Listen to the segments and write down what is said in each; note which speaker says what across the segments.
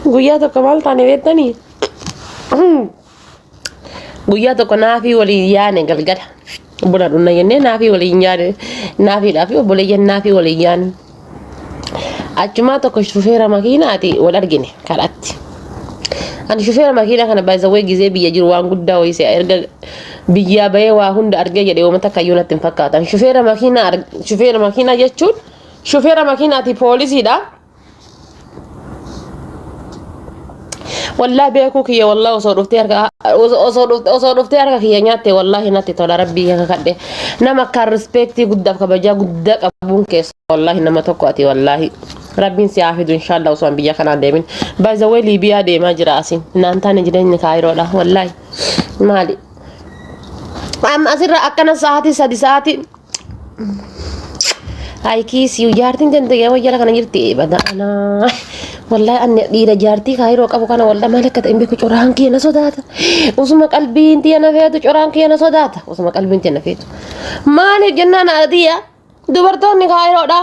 Speaker 1: Guyyaa tokko maal taane beektanii? Guyyaa tokko naafii waliin yaane galgala. Buna dhunna jennee naafii waliin yaane naafiidhaa fi obboleeyyan naafii waliin yaane. Achumaa tokko shufeera makiinaati wal argine karaatti. Ani shufeera makiinaa kana baay'isawwee gizee biyya jiru waan guddaa wayii se'a erga biyyaa bahee waa hunda argee jedhee uummata kayyuu natti hin fakkaatan. Shufeera makiinaa shufeera makiinaa jechuun shufeera makiinaati poolisiidha. Wallahi beekuu kiyya wallahi osoo dhuftee harka osoo dhuftee osoo dhuftee harka kiyya nyaatte wallahi natti tola rabbii kakadhe nama akkaan rispeektii guddaaf kabajaa guddaa qabuun keessa wallahi nama tokko ati wallahi rabbiin si haa fidu inshallah osoo an biyya kanaa deemin by the way Liibiyaa deemaa jira asin naan taane jireenyi kaayiroodha wallahi maali amma asirra akkana sa'aatii sadi sa'aatii Ay kiisii jaartiin tante yeroo jala kana jirti bada anaa wallahi anni dhiira jaartii kaayiroo qabu kana wallahi maal akka ta'e hin beeku coraan kiyya na sodaata usuma qalbiin tiyya na feetu coraan kiyya na sodaata usuma qalbiin tiyya na feetu maaliif jennaan atiya dubartoonni kaayiroodha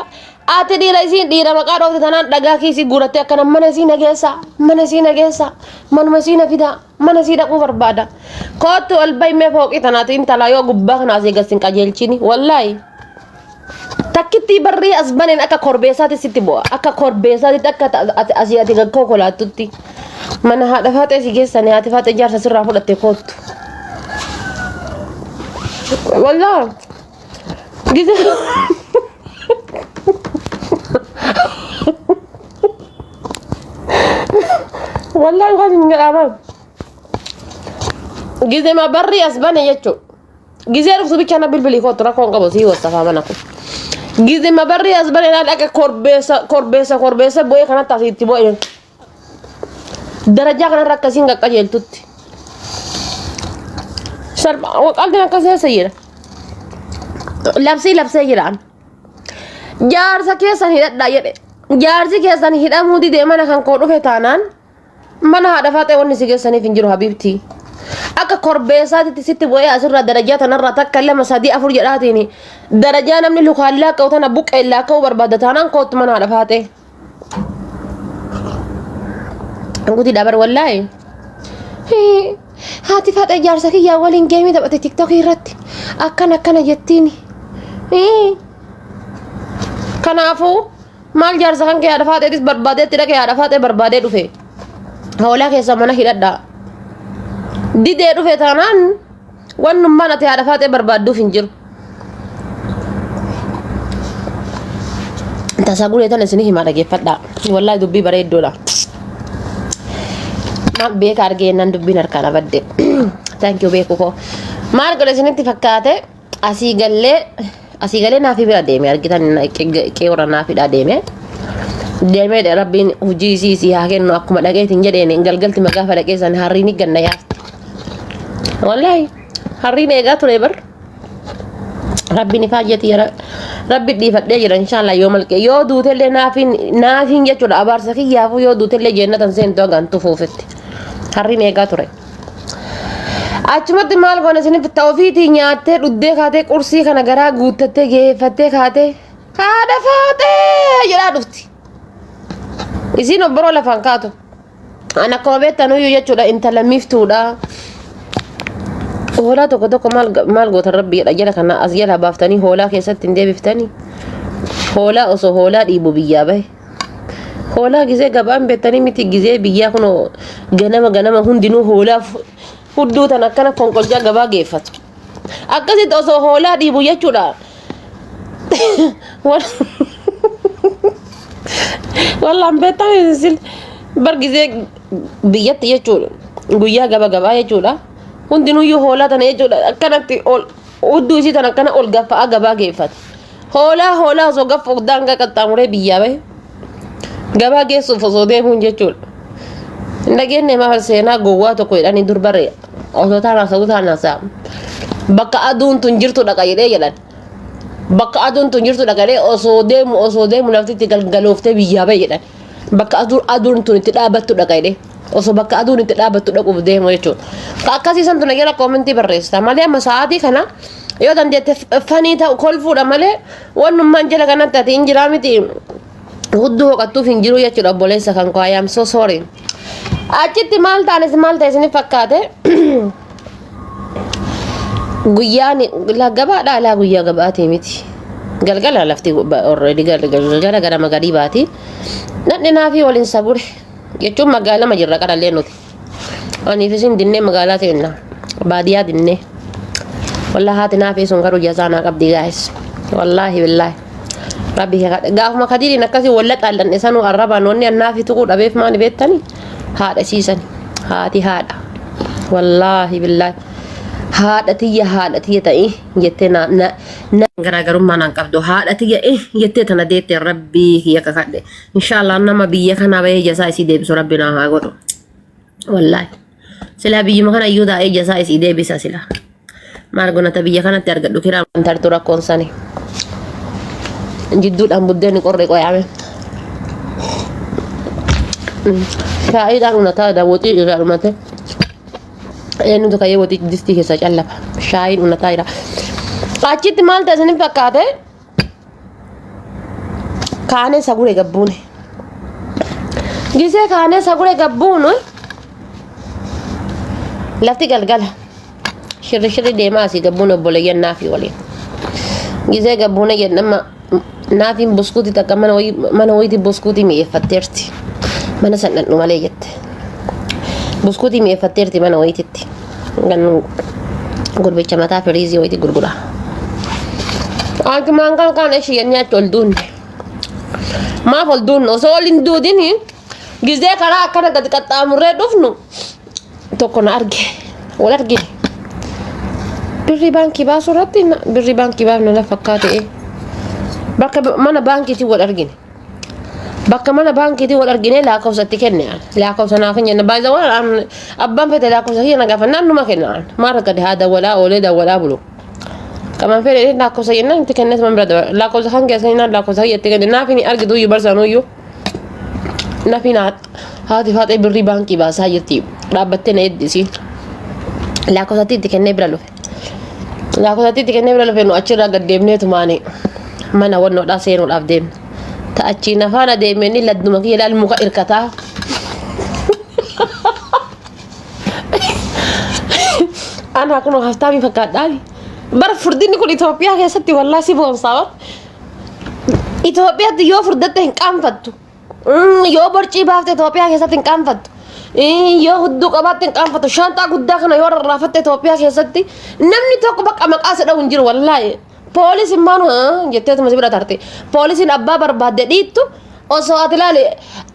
Speaker 1: ati dhiira isiin dhiira maqaa dhoofte tanaan dhagaa kiisii guurattee akkana mana isii na geessa mana isii na geessa manuma isii na fidaa Mana sii dhaquu barbaada. Koottu ol bahi mee fooqii tanaati intalaa yoo gubbaa kana asii gad sin qajeelchini. Wallaahi. Takkittii barrii as baneen akka korbeessaatti sitti bu'a. Akka korbeessaatti akka asii ati gad konkolaattutti. Mana haadha faaxee si geessanii haati faaxee jaarsa sirraa fudhatte koottu. Wallaahi. Gizee. Wallahi waan hin jedhama. Gizee ma barri as bane jechuudha. Gizee dhuftu bicha na bilbilii kootu rakkoon qabu sii wasafaa mana kun. Gizee ma barri as bane naan akka korbeessa korbeessa korbeessa bu'ee kanatti asitti bu'ee. Darajaa kanarra akkasiin qaqqajeeltutti. Salphaa qalbiin akkas keessa jira. Labsii labsee jiraan. Jaarsa keessan hidhadhaa jedhe. Jaarsi keessan hidhamuu didee mana kan koo dhufe taanaan mana haadha faaxee wanni si geessaniif hin jiru habiibtii. Akka korbeessaatitti sitti bu'ee asirraa darajaa tanarraa takka lama sadii afur jedhaatiin darajaa namni lukaan laakka'u tana buqqeen laakka'uu barbaadda taanaan koottu mana haadha faaxee. Guti dabar wallaahi. Haati faaxee jaarsa kiyyaa waliin geemii taphate tiktookii irratti akkana akkana jettiin. Kanaafuu maal jaarsa kan kee haadha faaxeetis barbaadee itti dhaqee haadha faaxee barbaadee dhufe. Hoolaa keessa mana hidhadhaa. Didee dhufe taanaan Wannummaan ati haadha faaxee barbaadduuf hin jiru. Tasaa gulee tana isinii himaa dhageeffadhaa. Wallaahi dubbii bareedduudha. Maal beeka argee jennaan dubbiin harkaan abadde. Thank you beeku koo. Maal godhe isinitti fakkaate asii gallee asii galee naafii bira deeme argitan qeewra naafiidhaa deeme. Deemee rabbiin hojii isii isii haa kennu akkuma dhaqeetiin jedheen galgalti magaafa dhaqee san harriin ganna yaafte. Wallahi harriin eegaa ture bar. Rabbiin ifaajjati jira. Rabbi dhiifadhee jira inshallah yoo malqee yoo duutellee naafiin naafiin jechuudha abaarsa kiyyaafuu yoo duutellee jennatan seentu hagaan tufuufitti. Harriin eegaa ture. Achumatti maal goone isiniif ta ofiitii nyaattee dhuddee kaatee qursii kana garaa guuttattee geeffattee kaatee haadha faaxee jedhaa dhufti. Isiin obboroo lafaan kaatu. An akkuma beektanuyyuu jechuudha intala miftuudha. Hoolaa tokko tokko maal maal gootan rabbi jedha jala kana as jala baaftanii hoolaa keessatti hin deebiftanii. Hoolaa osoo hoolaa dhiibu biyyaa bahe. Hoolaa gizee gabaan beektanii miti gizee biyyaa kunoo ganama ganama hundinuu hoolaa hudduu tan akkana fonqolchaa gabaa geeffatu. Akkasitti osoo hoolaa dhiibu jechuudha. Wallaan beektan isin bar gizee biyyatti jechuudha. Guyyaa gaba gabaa jechuudha. Hundinuyyuu hoolaa tana jechuudha. Akkanatti ol hudduu isii tana akkana ol gaffa'aa gabaa geeffate. Hoolaa hoolaa osoo gaffa daangaa qaxxaamuree biyyaa bahe. Gabaa geessuuf osoo deemuun jechuudha. Hin dhageenye maal seenaa gowwaa tokko jedhanii dur barree osoo taan haasa'uu taan haasa'a. Bakka aduun tun jirtu dhaqa jedhee jedhan. Bakka aduun tun jirtu dhaqa jedhee osoo deemu osoo deemu lafti itti galgalooftee biyyaa bahe jedhan. Bakka aduun tun itti dhaabattu dhaqa jedhee. Osoo bakka aduun itti dhaabattu dhaquuf deemu jechuudha. Ka akkasii santu na jala koomentii barreessa malee amma sa'aatii kana yoo dandeette fanii ta'u kolfuudha malee wannummaan jala kanatti ati hin jiraa miti hudduu hoqattuuf hin jiru jechuudha obboleessa kan koo I am so sorry. Achitti maal taanes maal ta'e isiniif fakkaate? Guyyaan laa gabaadhaa laa guyyaa gabaatii miti. Galgala lafti already galgala gara magadii baati. Nadhi naafii waliin sagure jechuun magaalama jirra qarallee nuti. Aniif isin dinnee magaalaa teenna. Baadiyyaa dinnee. Wallaahi haati naafii sun garuu jazaa naa qabdi gaayis. Wallaahi billaahi. Rabbi gaafuma kadiiriin akkasii walla xaallanne sanuu arrabaan wanni annaafi tuquu dhabeef maali beektani? Haadha siisan. Haati haadha. Wallaahi billaahi. Haadha tiyya haadha tiyya ta'ii jettee na na na garaagarummaa naan qabdu haadha tiyya eh jettee tana deette rabbii kiyya kakadhe. Inshaallah nama biyya kanaa bahee jasaa isii deebisu rabbi naa haa godhu. Wallaahi. Silaa biyyuma kana iyyuu taa'ee jasaa isii deebisa silaa. Maal gonata biyya kanatti argadhu kiraa tartu rakkoon sani. Jidduudhaan buddeenni qorre qoyaame. Shaayiidhaan unataa daawwatii irraa dhumate. Eenyutu ka'ee waxii distii keessaa callafa. Shaayiin unataa jira. Achitti maal ta'e isiniin fakkaate? Kaanee saguree gabbuune. Gisee kaanee saguree gabbuunu lafti galgala. Shirri shirri deemaa asii gabbuun obboleeyyan naafii waliin. Gisee gabbuune jennama naafiin buskuutii takka mana wayii mana wayiitii buskuutii mi'eeffatteerti. Mana san dhandhu malee jette. Buskuutii mi'eeffatteerti mana wayiititti. Gan gurbicha mataa firiizii wayiitii gurgura. Achumaan kan kaan ishii jennee achi ol duunne. Maaf ol duunne osoo ol hin duudin gizee karaa akkana gadi qaxxaamurree dhufnu tokko na arge. Wal argine. Birrii baankii baasuu irratti birrii baankii baafne na fakkaate. Bakka mana baankiitiin wal argine. Bakka mana baankiitiin wal argine lakkoofsa itti kenne. Lakkoofsa naaf hin jenne. Baay'ee waan abbaan fedhe lakkoofsa kiyya na gaafannaan numa kenna. Maal rakkate haa dawwalaa oolee dawwalaa bulu. Qamaan fedhe lakkoofsa jennaan itti kennes man bira dabala. Lakkoofsa kan keessa jennaan lakkoofsa kiyya itti kenne. Naaf hin argitu iyyuu barsanuyyuu. Nafiin haati faaxee birrii baankii baasaa jirti. Dhaabbattee na eddisi. Lakkoofsatti itti kennee bira dhufe. Lakkoofsatti itti kennee bira dhufe nu achirraa gad deemneetu maani mana wannoodhaa seenuudhaaf deemne. Ta achiin afaan adeemee inni ladduma kiyya ilaal muka hirkataa. Ana kun haftaamii fakkaadhaa. Bara furdinni kun Itoophiyaa keessatti wallaa si boonsaa. Itoophiyaatti yoo furdatte hin qaanfattu. Yoo borcii baafte Itoophiyaa keessatti hin qaanfattu. Yoo hudduu qabaatte hin qaanfattu. Shaanxaa guddaa kana yoo rarraafatte Itoophiyaa keessatti namni tokko bakka maqaa si dha'u hin jiru wallaahi. Poolisiin maanu jetteetuma si bira tarte. Poolisiin abbaa barbaadde dhiittu osoo ati ilaali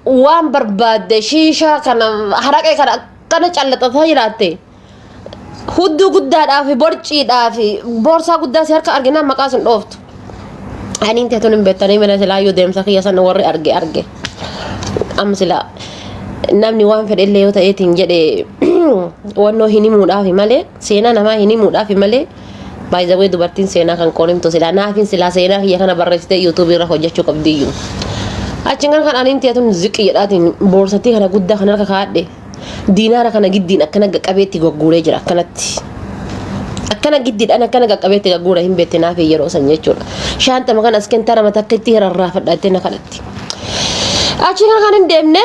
Speaker 1: waan barbaadde shiishaa kana haraqee kana akkana callaxataa jiraatte. Hudduu guddaadhaa fi borciidhaa fi boorsaa guddaa si harka arginaan maqaa sin dhooftu. Aniin teetuun hin beektanii mana silaayyuu deemsa kiyya sana warri arge arge. Amma silaa namni waan fedhe illee yoo ta'eetiin jedhe wannoo hin himuudhaafi malee seenaa namaa hin himuudhaafi malee by the way dubartiin seenaa kan qoonimtu silaa naafin silaa seenaa kiyya kana barreessitee yuutuubii irra hojjechuu qabdiyyuu. Achiin kan aniin teetuun ziqqi jedhaatiin boorsattii kana guddaa kan harka kaa'adhe. Diinaara kana giddiin akkana qaqqabeetti gogguuree jira akkanatti. Akkana giddiidhaan akkana qaqqabeetti gagguura hin beekte naaf yeroo san jechuudha. Shaantama kana as kentara mata akka itti rarraafadha jettee na kadhatti. Achi kana kan hin deemne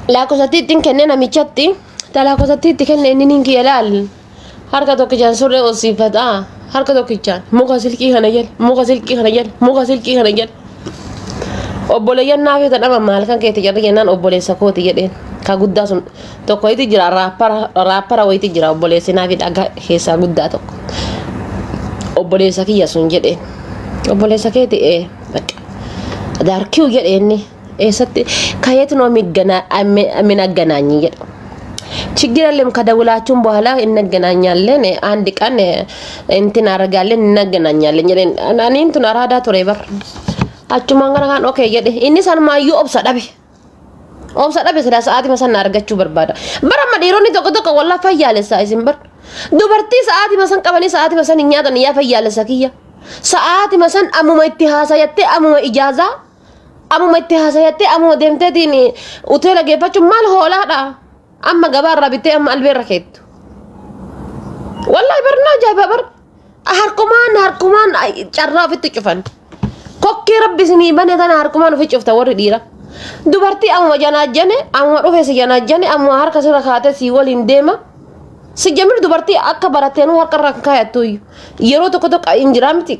Speaker 1: lakkoofsatti ittiin kenne namichatti ta lakkoofsatti itti kenne inni niin kiyya laal harka tokkichaan surree ol siifata harka tokkichaan muka silkii kana jala muka silkii kana jala muka silkii kana jala. Obboleeyyan naaf ta'an maal kan keetti jarri jennaan obboleessa kooti jedheen ka guddaa sun tokko wayiiti jira raappara raappara wayiiti jira obboleessi naaf dhagaa keessaa guddaa tokko obboleessa kiyya sun jedheen obboleessa keeti ee bakka daarkiu jedheenni eessatti ከየት ነው የምንገናኝ jedha ችግር የለም ከደውላችሁም በኋላ እንገናኛለን አንድ ቀን እንትን አደርጋለን እንገናኛለን jedheen aniin tun araadaa ture bar achumaan gara kaan okay jedhe inni sanumaayyuu obsa dhabe obsa dhabe sila sa'aatima san argachuu barbaada bara amma dhiironni tokko tokko wallaa fayyaalessa isin bar dubartii sa'aatima san qabanii sa'aatima san hin nyaatan yaa fayyaalessa kiyya sa'aatima san ammuma itti haasayattee ammuma ijaazaa ammuma itti haasayattee ammuma deemteetiin hoteela geeffachuun maal hoolaadha amma gabaarraa bittee amma albeerra keettu wallahi barnaa ajaa'iba bar harkumaan harkumaan carraa ofitti cufan kokkee rabbi isinii bane tana harkumaan ofi cufta warri dhiira Dubartii amuma janaajjane, amuma dhufe si janaajjane, amuma harka sirra kaatee si waliin deema. Si jamir dubartii akka baratteenuu harka irra kan kaayattu iyyuu. Yeroo tokko tokko hin jiraa miti.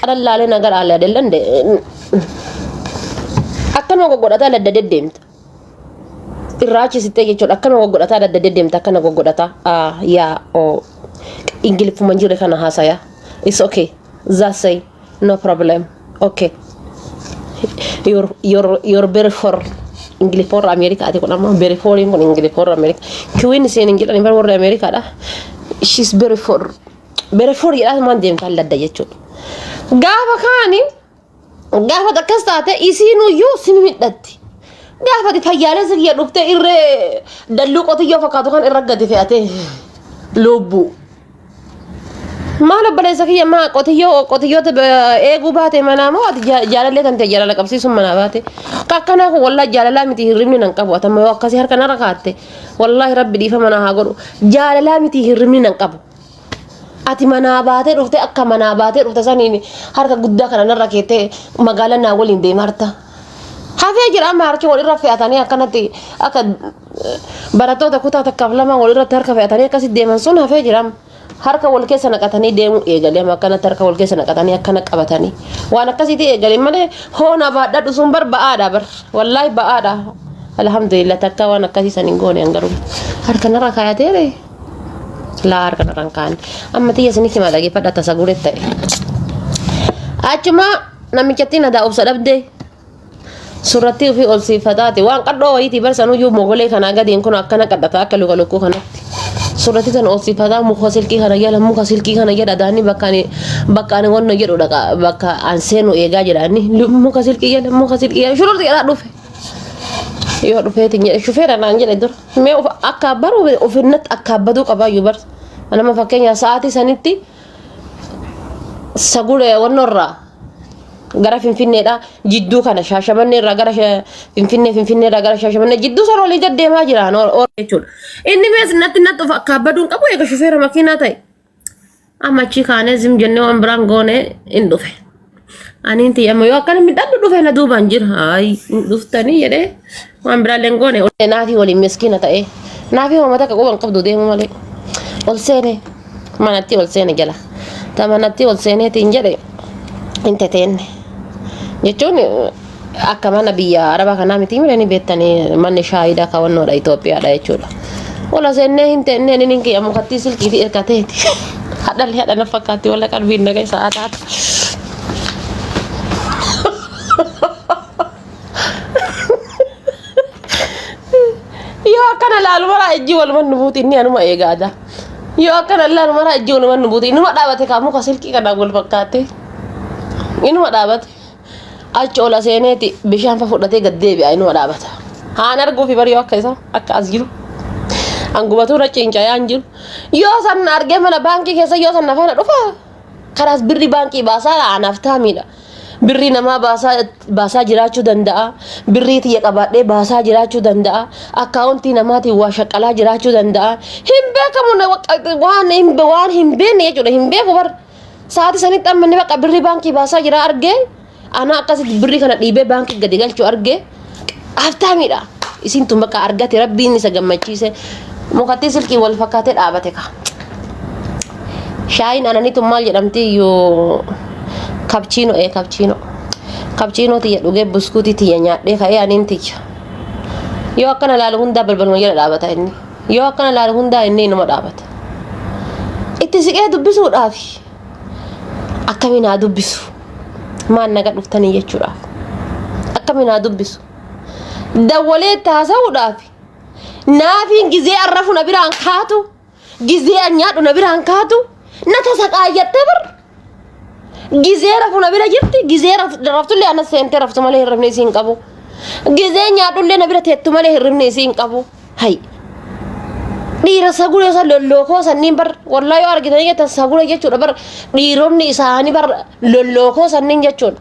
Speaker 1: Qalallaalee nagar aale adellan akkanuma goggodhataa ladda deddeemta. Irraa achi sittee jechuudha. Akkanuma goggodhataa ladda deddeemta akkana goggodhataa. Ah yaa oo Ingiliffuma hin jirre kana haasaya. It's okay. That's say no problem. Okay. Your very for Ingilifoorra Ameerikaati kun amma very foriin kun Ingilifoorra Ameerikaa. Kiwiin isheen hin jedhan warra Ameerikaadha. She's very for very for jedhaa maan deemtaa ladda jechuudha. Gaafa kaani gaafa akkas taate isiinuyyuu si midhatti. Gaafa ati fayyaalee si kiyya dhuftee irree dalluu qotiyyoo fakkaatu kan irra gadi fe'atee lubbuu. Maal obboleessa kiyya maa qotiyyoo qotiyyoota eeguu baate manaa moo ati jaalallee tan ta'e jaalala qabsiisuun manaa baate. Akkanaa kun wallaahi jaalalaa miti hirribni nan qabu atama yoo akkasii harka narra kaatte wallaahi rabbi dhiifa manaa haa godhu jaalalaa miti hirribni nan qabu. Ati manaa baatee dhufte akka manaa baatee dhufte saniin harka guddaa kana narra keettee magaalaa naa waliin deemarta. Hafee jira amma harki wal irra fe'atanii akkanatti akka barattoota kutaa takkaaf lama wal irratti harka fe'atanii akkasitti deeman sun hafee jira amma. Harka wal keessa naqatanii deemuu eegalee amma akkanatti harka wal keessa naqatanii akkana qabatanii waan akkasiitti eegalee malee hoona baadhadhu sun bar ba'aadha bar wallaahi ba'aadha. Alhamdulillah takka waan akkasii san hin goone hangaruu harka narra kaayateere. Laa harka narra hin kaa'anne. Amma tiyya isinitti himaa dhageeffadha tasa guree ta'e. Achuma namichattiin adaa obsa dhabdee surrattii ofii ol siifataati waan qadhoo wayiitii barsanuyyuu mogolee kanaa gadiin kun akkana qadhata akka luka lukkuu kanatti. Surratti tan ol siifataa muka silkii kana jala muka silkii kana jedha daanni bakka ani bakka ani wanna jedhu dhaqa bakka an seenu eegaa jedha inni muka silkii jala muka silkii jala shururti jedhaa dhufe. Yoo dhufeetiin jedhe shufeera naan jedhe dura. Mee of akka baru ofinnatti akka abbaduu qabaayyuu bar. Nama fakkeenya sa'aatii sanitti saguree wannoorraa gara Finfinneedha jidduu kana Shaashamannee irraa gara Finfinnee Finfinnee irraa gara Shaashamannee jidduu sana olii gad deemaa jira jechuudha. Inni mees natti natti of akka abbaduu hin qabu eega shufeera makiinaa ta'e. Amma achii kaanee zim jennee waan biraan goone hin dhufe. Aniin tiyya amma yoo akkana midhadhu dhufe na duubaan jira. Ayi hin dhuftanii jedhee waan biraallee hin goone. Naafii waliin miskiina ta'ee naafii hooma takka quba hin qabdu deemu malee. Ol seene manatti ol seene jala. Ta manatti ol seeneetiin jedhe hin teteenne. Jechuun akka mana biyya arabaa kanaa miti mire ni beektanii manni shaayiidha kawannoodha Itoophiyaadha jechuudha. Wala seennee hin teennee inni kiyya mukattii silkiitii hirkateeti. Hadhalli hadha na fakkaatti wala qalbiin naga isaa taata. Yoo akkana laalu maraa ijji waluman nu buuti inni anuma eegaada. Yoo akkana laalu maraa ijji waluman nu buuti inuma dhaabate kaa muka silkii kanaan wal fakkaate. Inuma dhaabate. Achi ola seeneeti bishaan fa fudhatee gad deebi'a inuma dhaabata. Haan arguufi bari yoo akka isaa akka as jiru. An gubatuu irra ciincayaan jiru. Yoo san argee mana baankii keessa yoo san na faana dhufa. Karaas birri baankii baasaa anaaf taamiidha. Birrii namaa baasaa baasaa jiraachuu danda'a. Birrii tiyya qabaadhee baasaa jiraachuu danda'a. Akkaawuntii namaatiin waa shaqqalaa jiraachuu danda'a. Hin beekamu waan hin beekne jechuudha. Hin beeku bar. Sa'aatii sanitti amma inni bakka birrii baankii baasaa jira argee ana akkasitti birrii kana dhiibee baankii gadi galchu argee haftaamiidha. Isin tun bakka argate rabbiin isa gammachiise mukattii silkii wal fakkaatee dhaabate ka. Shaayiin ananii tun maal jedhamti iyyuu kapchiinoo ee kapchiinoo. Kapchiinoo tiyya dhugee buskuutii tiyya nyaadhee ka'ee aniin tiyya. Yoo akkana laalu hundaa balbaluma jala dhaabata inni. Yoo akkana laalu hundaa inni inuma dhaabata. Itti siqee dubbisuudhaaf akkamiin haa dubbisu? Maal naga dhuftanii jechuudhaaf. Akkamiin haa dubbisu? Dawwalee itti haasa'uudhaaf naafiin gizee arrafu na biraan kaatu gizee an nyaadhu na biraan kaatu na tasaqaayyattee bar gizee rafu na bira jirti gizee raftullee ana seentee raftu malee hirribni isiin qabu gizee nyaadhullee na bira teettu malee hirribni isiin qabu hay dhiira saguree san lollookoo sanniin bar wallaa yoo argitanii jettan sagure jechuudha bar dhiironni isaanii bar lollookoo sanniin jechuudha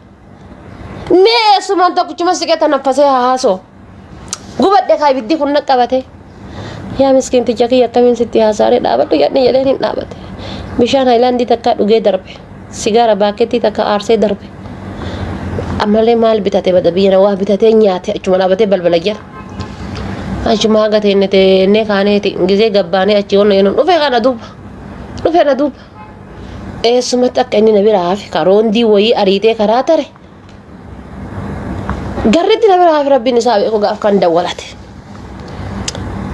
Speaker 1: mee eessumaan tokkichuma siqee tanaffasee haa haasoo gubadhe kaa ibiddi kun na qabate yaa miskiinticha kiyya akkamiin sitti haasaaree dhaabadhu jedhni jedheen hin dhaabate bishaan haayilaandii takkaa dhugee darbe sigaara baakettii takka aarsee darbe Ammallee maal bitate bada biyya waa bitatee nyaate achuma dhaabatee balbala jira. Achuma haga teenne teennee kaaneeti gizee gabbaanee achi wanna jennuun dhufee kana duuba dhufee na duuba. Eessumatti akka inni na bira hafe karoondii wayii ariitee karaa tare. Garritti na bira hafe rabbiin isaa beeku gaaf kan dawwalate.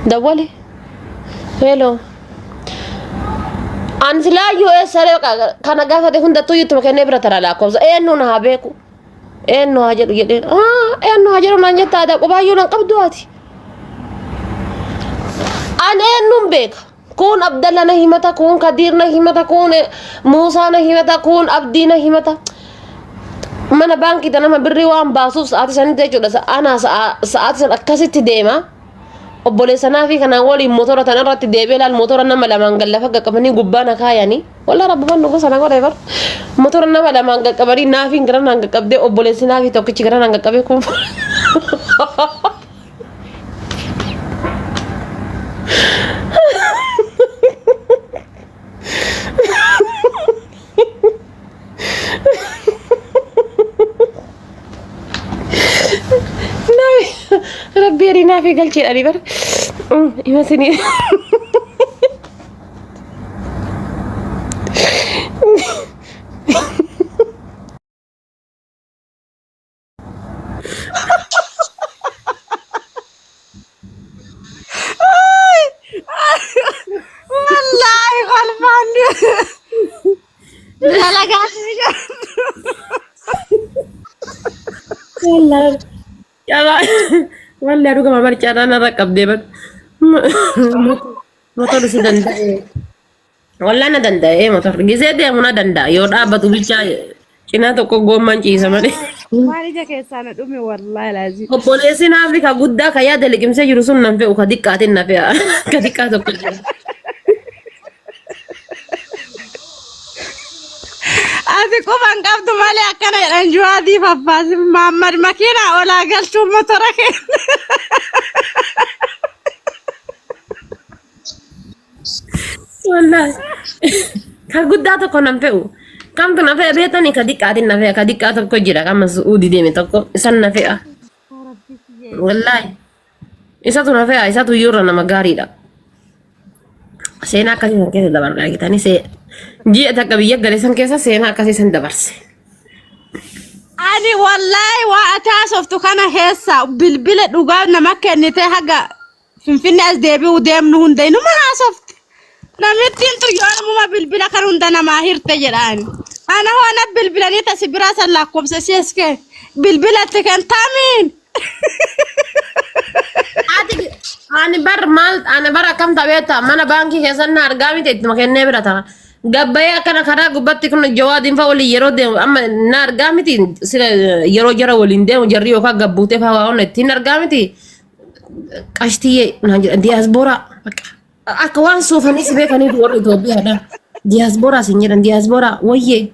Speaker 1: Dawwale. Hello. An silaayyuu eessaree kana gaafate hundattuu ittuma kennee bira tara lakkoofsa eenyu na haa beeku. Eenyu haa jedhu jedheen. Eenyu haa jedhu naan jetta aadaa qubaayyuu nan qabdu ati. An eenyuun beeka. Kun Abdalla na himata, kun Kadiir na himata, kun Muusaa na himata, kun Abdii na himata. Mana baankii nama birrii waan baasuuf sa'aatii sanitti jechuudha. Anaa sa'aatii san akkasitti deema. Obboleessa naafii kanaan waliin motora tana irratti deebi'ee laal motora nama lamaan gad lafa qaqqabanii gubbaa na kaayanii. Walaa rabbumaan nu gosa na godhe bar. Motora nama lamaan qaqqabanii naafiin gara naan qaqqabdee obboleessi naafii tokkichi gara naan qaqqabee kun. Rabbi erii naafii galcheedhani bar. Ima sinii.
Speaker 2: Wallaahi kolfaan dalagaa
Speaker 1: Wallaahi. Cabaa. Wallaahi dhuguma bar carraa narra qabdee bar. Motorri si danda'e. Wallah na danda'e motorri. Gisee deemu na danda'a. Yoo dhaabbatu bichaa cinaa tokko goommaan ciisa malee.
Speaker 2: Waan ija keessaa na dhume wallaahi laazim.
Speaker 1: Obboleessi naaf ka guddaa ka yaada liqimsee jiru sun nan fe'u ka diqqaatiin na fe'a. Ka diqqaa tokko jira.
Speaker 2: Ati quban qabdu malee akkana jedhan juwaadii faffaasi Maammad makiinaa olaa galchuun motora kenna.
Speaker 1: Wallaahi. Ka guddaa tokko nan fe'u. Kamtu na fe'a beektanii ka diqqaatiin na fe'a. Ka diqqaa tokko jira kama su'uudi deeme tokko isan na fe'a. Wallaahi. Isatu na fe'a isatu iyyuu irra nama gaariidha. Seenaa akkasii san keessa dabarre argitanii see ji'a takka biyya gale san keessa seenaa akkasii san dabarse.
Speaker 2: Ani wallaahi waa ati haasoftu kana keessa bilbila dhugaa nama kennite haga Finfinne as deebi'uu deemnu hunda inuma haasofti. Namittiin tun yoo namuma bilbila kan hunda namaa hirte jedhaani. Ana hoo na bilbilanii tasi biraa san lakkoofsa si as kee bilbilatti kan tamiin.
Speaker 1: Ati ani bar maal ani bar akkam tapheetta mana baankii keessan na argaa miti ittuma kennee bira ta'a. Gabbayee akkana karaa gubbatti kun jawaadiin fa'a waliin yeroo deemu amma na argaa miti sila yeroo jara waliin deemu jarri yookaan gabbuutee fa'a waa hunda ittiin argaa miti. Qashtiyyee naan jedhan diyaasbooraa bakka akka waan soofanii si beekaniif warri Itoophiyaadha. Diyaasbooraa sin jedhan diyaasbooraa wayyee.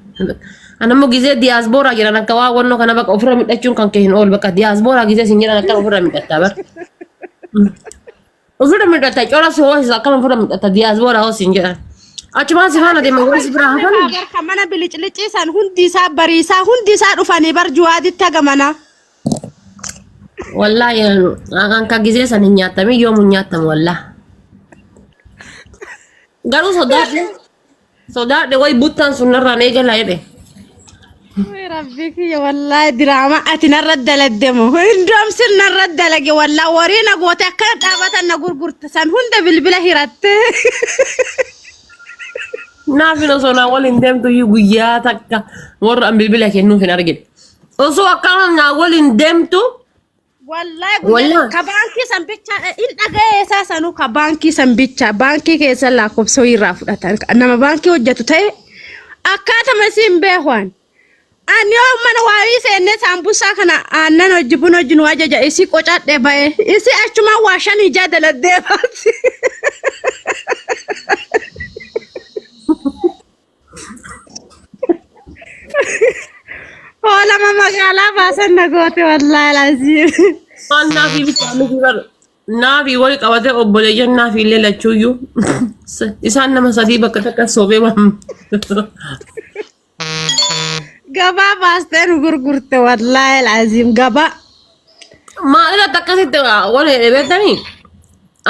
Speaker 1: Ana immoo gizee diyaasbooraa jedhan akka waan wannoo kana bakka ofirra midhachuun kan kee hin oolu bakka diyaasbooraa gizee sin jedhan akka ofirra midhattaa bar. Ofirra midhatta cora si hoosisa akkam ofirra midhatta diyaasbooraa hoos sin jedhan. Achumaan si faana deeman warri si biraa hafan.
Speaker 2: Barka mana biliclicii san hundi isaa bariisaa hundi isaa dhufanii bar juwaaditti hagamana.
Speaker 1: Wallaahi an ka gizee san hin nyaatamin yoomu hin nyaatamu wallah. Garuu sodaadhe sodaadhe way buttaan sun narraan eegala jedhe.
Speaker 2: Way Rabbi kiyya wallaahi diraama ati narra daladde moo hindoomsin narra dalage wallaahi warii na goote akkana dhaabatan na gurgurte san hunda bilbila hiratte.
Speaker 1: Naafin osoo naa waliin deemtu iyyuu guyyaa takka warra an bilbila kennuuf hin argine. Osoo akkana naa waliin deemtu
Speaker 2: Wallaahi guyyaa
Speaker 1: Wallaahi.
Speaker 2: ka baankii san bicha hin dhaga'ee isaa sanuu ka baankii san bicha baankii keessa lakkoofsa irraa fudhatan nama baankii hojjetu ta'e akkaatama isiin beekuan. Ani yoo mana waayii seennee saambusaa kana aannan hojii buna hojii nu ajaja isii qocadhe ba'e isii achumaan waa shan ijaa daladdee baati. Hoolama magaalaa baasan na goote wallaahi laziim.
Speaker 1: Waan naafii bichaa miti bar naafii wal qabatee obboleeyyan naafii illee lachuuyyuu isaan nama sadii bakka takka soobee waan.
Speaker 2: Gabaa baastee nu gurgurte wallaahi alaaziim gabaa.
Speaker 1: Maalirratti akkasitti wal hidhe beektanii?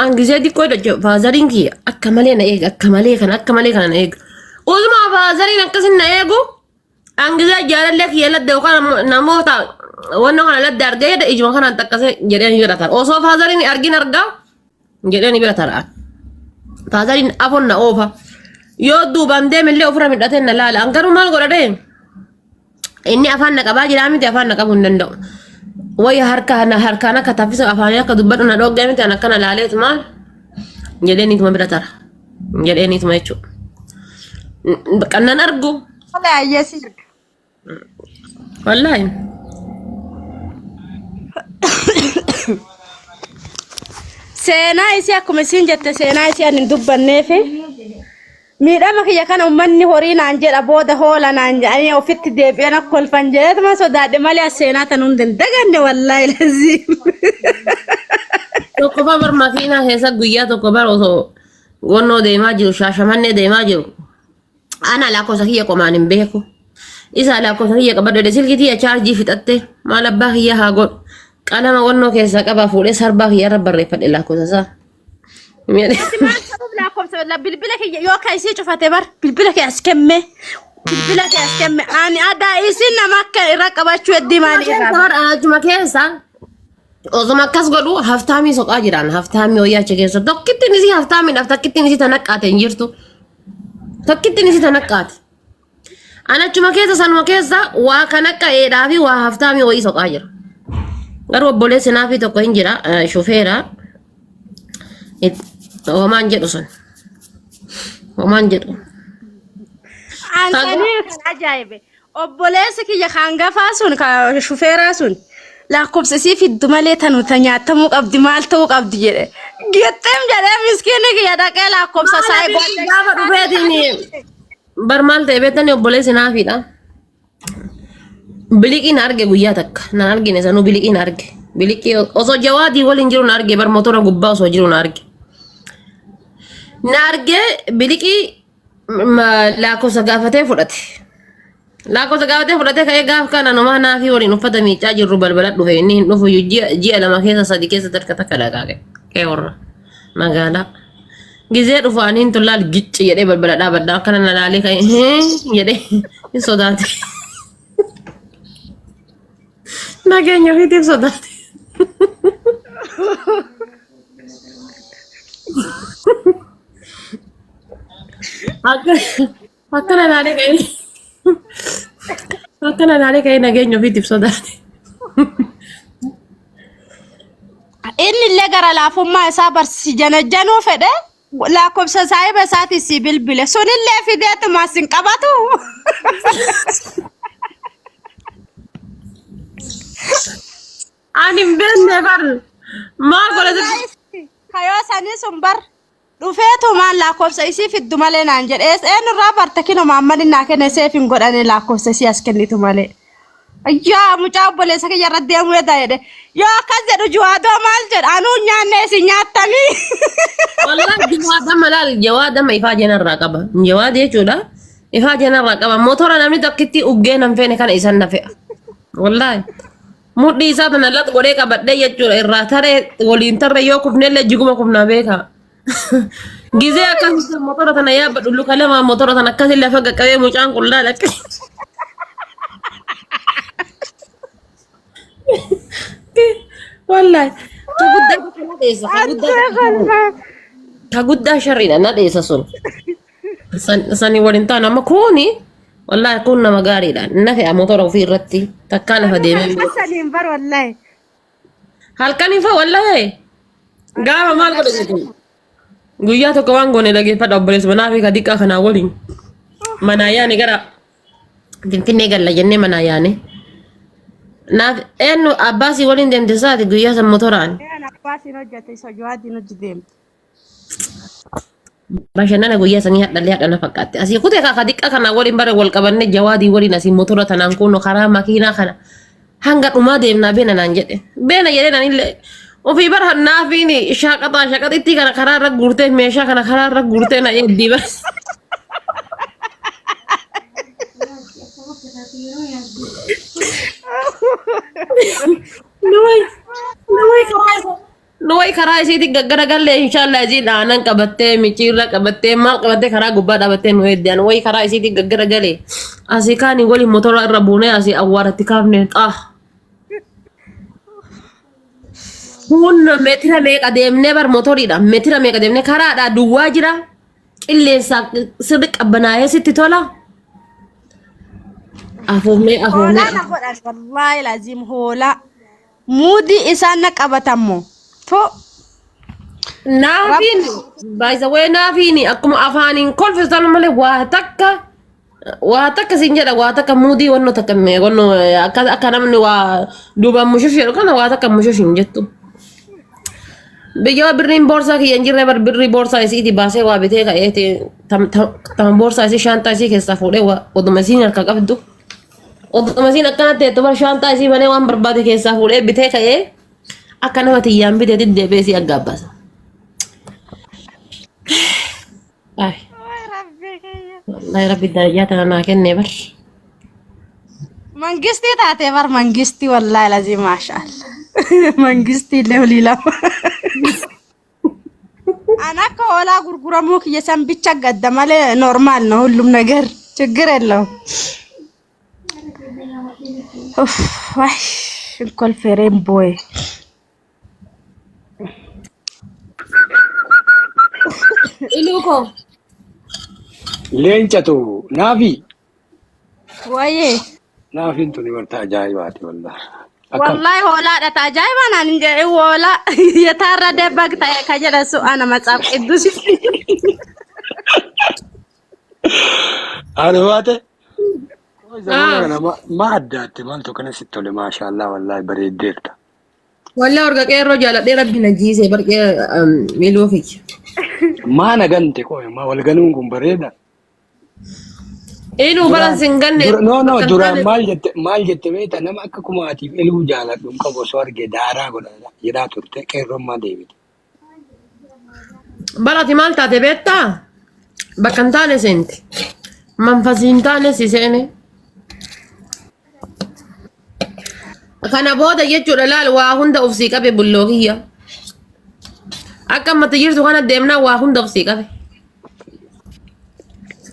Speaker 1: An gisee xiqqoo hidhachu faazariin kiyya akka malee na eega akka malee kana akka malee kana na eega. Utuma faazariin akkasin na eegu an gisee jaalallee kiyya ladda yookaan namoota wanna kana ladda argee jedhe ijuma kanaan takkasee jedhee ni bira tara. Osoo faazariin argin argaa jedhee ni bira tara. Faazariin afon na oofa. Yoo duubaan deemillee ofirra midhatee na laala. An garuu maal godhadhee? Inni afaan na qabaa jiraa miti afaan na qabuu hin danda'u. Wayya harka na harkaan akka taffisa afaanii akka dubbadhu na dhoggee miti an akkana laaleetu maal jedhee niituma bira tara. Jedhee niituma jechuudha. Kan nan argu.
Speaker 2: Wallaahi ayyeessi.
Speaker 1: Wallaahi.
Speaker 2: Seenaa isii akkuma isiin jette seenaa isii ani hin dubbanneefi miidhama kiyya kana uummanni horii naan jedha booda hoola naan jedhanii ofitti deebi'an akka kolfan jedheetuma sodaadhe malee as seenaa tan hunda hin daganne wallaahi laziim.
Speaker 1: Tokko bar makiinaa keessa guyyaa tokko bar osoo gonnoo deemaa jiru shaashamannee deemaa jiru. Ana lakkoofsa kiyya qomaan hin beeku. Isa lakkoofsa kiyya qabadhu jedhe silkii tiyya chaarjii fixatte maal abbaa kiyya haa godhu. Qalama wannoo keessaa qabaa fuudhee sarbaa kiyya irra barreeffadhe lakkoofsa isaa.
Speaker 2: Ati maal ta'uuf lakkoofsa bilbila kiyya yoo akka isii cufate bar bilbila kee as kenne bilbila kee as kenne ani adaa isin nama akka irra qabachuu heddii maali irraa
Speaker 1: Bar achuma keessa osuma akkas godhu haftaamii soqaa jiraan haftaamii wayyaa achi keessa tokkittiin isii haftaamiidhaaf takkittiin isii tanaqqaate hin jirtu. Takkittiin isii tanaqqaate. An achuma keessa sanuma keessa waa kan akka eedhaa fi waa haftaamii wayii soqaa jira. Garuu obboleessi naafii tokko hin jira shufeera. Homaan jedhu sun. Homaan jedhu.
Speaker 2: Ansanii kan ajaa'ibe. Obboleessi kiyya kan gafaa sun kan shufeeraa sun lakkoofsa isii fiddu malee tanu ta nyaatamuu qabdi maal ta'uu qabdi jedhe. Gixxim jedhee miskiinni kiyya dhaqee lakkoofsa isaa eeguu.
Speaker 1: Gaafa dhufeetiin bar maal ta'e beektanii obboleessi naafiidha. Biliqiin arge guyyaa takka nan argine sanuu biliqiin arge. Biliqii osoo jawaadii waliin jiru na arge bar motora gubbaa osoo jiru na arge. Na arge biliqii lakkoofsa gaafatee fudhate. Lakkoofsa gaafatee fudhatee ka'ee gaaf kana numaa naafii waliin uffata miicaa jirru balbala dhufe inni hin dhufu ji'a 2 keessa 3 keessa takka takka dhaqaa qe'ee warra magaalaa. Gizee dhufu ani hin tullaal gicci jedhee balbala dhaabadha akkana na laalee ka'ee hee jedhee hin sodaate. Nageenya ofiitiif sodaate. Akka akkana laalee ka'ee akkana laalee ka'ee nageenya ofiitiif sodaate.
Speaker 2: Inni illee gara laafummaa isaa barsi janajjanuu fedhe lakkoofsa saahiba isaatii si bilbile sunillee fideetuma sin qabatu.
Speaker 1: Ani hin beekne bar maal godhate
Speaker 2: Kayoo sanii sun bar dhufeetumaan lakkoofsa isii fiddu malee naan jedhe eenyurraa barte kinoo maammadin naa kenne seef hin godhane lakkoofsa isii as kennitu malee. Yaa mucaa obboleessa kiyya irra deemuu edaa jedhe yoo akkas jedhu juwaadoo maal jedha anuu hin nyaanne isin nyaattanii.
Speaker 1: Wallahi jawaadama laal jawaadama ifaa jenarraa qaba. Jawaad jechuudha. Ifaa jenarraa qaba. Motora namni tokkitti uggee nan feene kana isan na fe'a. Wallahi. Mudhii isaa tana lax godhee qabadhee jechuudha. Irraa taree waliin tarree yoo kufnellee jiguma kufnaa beekaa. Gizee akkasii motora tana yaabbadhu luka lamaan motora tana akkasii lafa qaqqabee mucaan kun laala akka. Wallahi. Ka guddaa tokko na dheessa. Ka guddaa ka guddaa sharriidha na dheessa sun. Sani waliin taanu amma kuni wallahi kun nama gaariidha. Na fe'a motora ofii irratti takkaa lafa deemee.
Speaker 2: Halkan saniin bar wallahi.
Speaker 1: Halkan ifa wallahi gaafa maal godhe jedhu. Guyyaa tokko waan goone dhageeffadha obboleessa manaa fi ka diqqaa kanaa waliin. Manaa yaane gara Finfinnee galla jennee manaa yaane. Naaf eenyu abbaasii waliin deemte saati guyyaa san motoraan.
Speaker 2: Een abbaasiin hojjete isa juwaadiin hojii deemte.
Speaker 1: Bashannana guyyaa sanii hadhallee hadha na fakkaatti. Asii kutee kaa diqqaa kanaa waliin bara wal qabanne jawaadii waliin asii motora tanaan kuno karaa makiinaa kana hanga dhumaa deemnaa beena naan jedhe. Beena jedhee naan illee ofii bara naafiin shaaqaxaa shaqaxittii kana karaa irra guurtee meeshaa kana karaa irra guurtee na eeddii bara. Nuyi nuyi karaa isa nuyi karaa isiitti gaggaragalle inshallah isiin aanan qabattee micciirra qabattee maal qabattee karaa gubbaa dhaabattee nu eeddaan wayi karaa isiitti gaggaragale asii kaanii waliin motora irra buunee asii awwaaratti kaafne xaa. Kun meetira meeqa deemnee bar motoriidha meetira meeqa deemnee karaadha duwwaa jira qilleensa sirri qabbanaa'ee sitti tola. Afuufnee afuufnee.
Speaker 2: Hoolaa na godhan wallaahi laziim hoolaa. Muudii isaan na qabatammoo. To
Speaker 1: Naafiin by the way naafiin akkuma afaaniin kolfisan malee waa takka siin jedha waa takka muudii wannoo takka wannoo akka akka namni waa duubaan mushush jedhu kana waa takka mushush hin jettu. Biyya birriin boorsaa kiyya hin jirre bar birrii boorsaa isiiti baasee waa bitee ka'eeti tam boorsaa isii shaantaa isii keessaa fuudhee waa oduma isiin harka qabdu. Oduma isiin akkana teettu bar shaantaa isii banee waan barbaade keessaa fuudhee bitee ka'ee akka nama tiyyaan biteetti deebi'ee isii aggaabbaasa. Ay, wallahi rabbi darajaa tana naa kennee bar.
Speaker 2: Mangistii taatee bar mangistii wallaahi lazii maashaallah. Mangistii illee olii lama. An akka hoolaa gurguramuu kiyya san bicha gadda malee normaal ነው ሁሉም ነገር ችግር የለውም። ኡፍ ዋይ እንኮልፌሬን ቦይ
Speaker 1: Iluu koo.
Speaker 3: Leencatu naafi
Speaker 2: wayyee
Speaker 3: naafiin tuni wanta ajaa'ibaati wallahi. Akkam
Speaker 2: Wallahi hoolaadha ta ajaa'iba naan hin jedhin hoolaa የታረደ በግ ta'e ka jedhan su'aana matsaaf ቅዱስ
Speaker 3: Haadha baate zamana kana ma addaatti maaltu kana sitti tole maashaallah wallahi bareeddeerta.
Speaker 1: Wallah orga qeerroo jaaladhee rabbi na jiisee barqee iluu kiyya.
Speaker 3: Maa na gante qoy ma wal ganuun kun bareeda.
Speaker 1: Iluu baran
Speaker 3: Duraan
Speaker 1: sin ganne
Speaker 3: dura no no
Speaker 1: bakka hin
Speaker 3: duraan
Speaker 1: taane
Speaker 3: maal jette beekta nama akka kumaatiif iluu jaaladhu hin qabu osoo arge daaraa godha jedhaa turte qeerroon maa deebite.
Speaker 1: Barati maal taate beektaa? Bakka hin taane seente. Manfasii hin taane si seene. Kana booda jechuudha laal waa hunda of sii qabe bulloo kiyya. Akka ammatti jirtu kana deemnaa waa hunda of sii qabe.